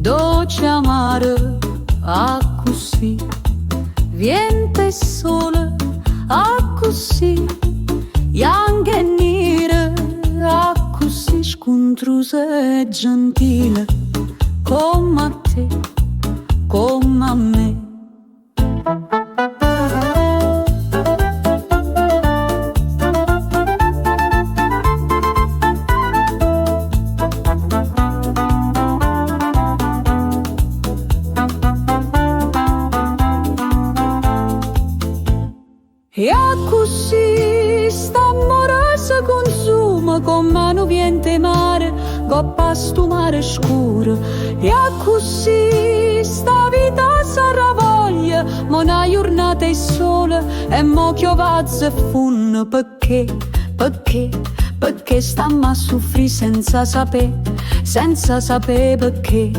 Doce amaro accussì, viento e sole accussì, janco e niro accussì, scuntruso e gentile comm' a te, comm' a me. E accussì st'ammore se consuma comm' a nu viento 'e mare 'ncopp' a stu mare scuro. E accussì sta vita s'arravoglia, mo na jurnata 'e sole e mo chiove a zeffunno. Pecché, pecché, pecché stammo a suffrì senza sapè, senza sapè pecché.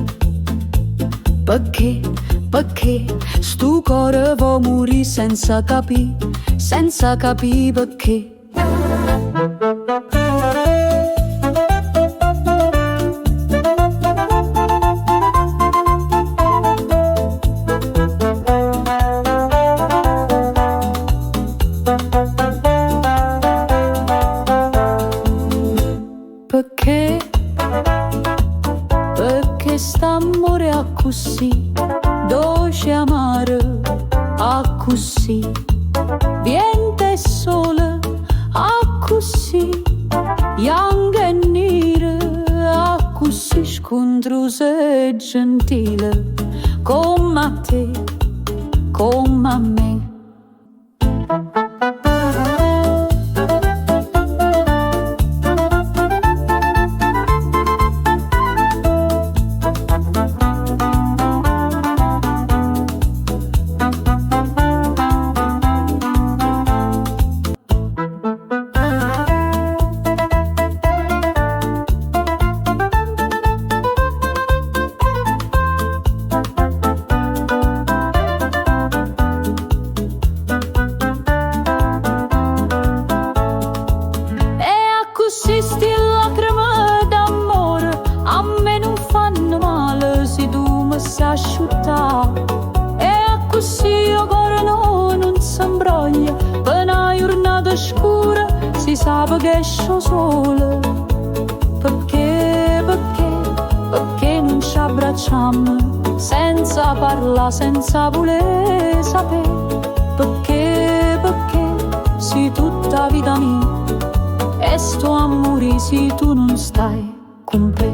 Pecché, pecché stu core vo' murì senza capì, senza capì pecché. Pecché, pecché st'ammore è accussì doce e amaro, accussì viento e sole, accussì janco e niro, accussì scuntruso e gentile, comm' a te, comm' a me. E accussì sti lacreme d'ammore a me nun fanno male si tu me sai asciuttà. E accussì 'o core no nun se 'mbroglia pe na jurnata scura si sape che esce 'o sole. Pecché, pecché, pecché nun ce abbracciammo senza parlà, senza vulè sapè. Pecché, pecché si tutta 'a vita mia e sto a murì si tu nun stai cu me.